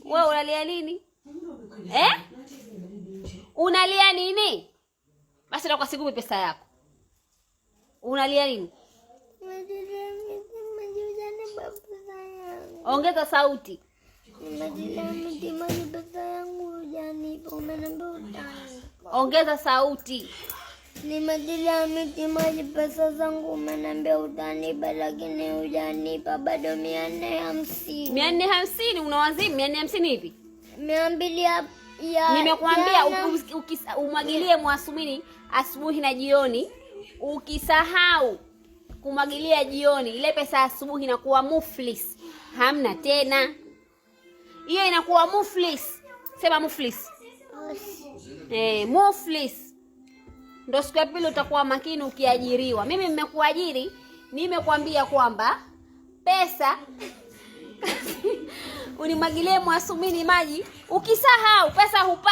Wewe unalia nini eh? Unalia nini? Basi na kwa siku pesa yako. Unalia nini? Ongeza sauti. Ongeza sauti. Nimetilia miti maji pesa zangu, umeniambia utanipa, lakini hujanipa bado. 450. 450? Unawazimu? 450 hivi? 200 ya Nimekuambia umwagilie mwasumini asubuhi na jioni. Ukisahau kumwagilia jioni, ile pesa asubuhi inakuwa muflis, hamna tena. Hiyo inakuwa muflis. Sema muflis. Muflis. Ndo siku ya pili utakuwa makini ukiajiriwa. Mimi nimekuajiri, nimekwambia kwamba pesa unimwagilie mwasumini maji, ukisahau pesa hupati.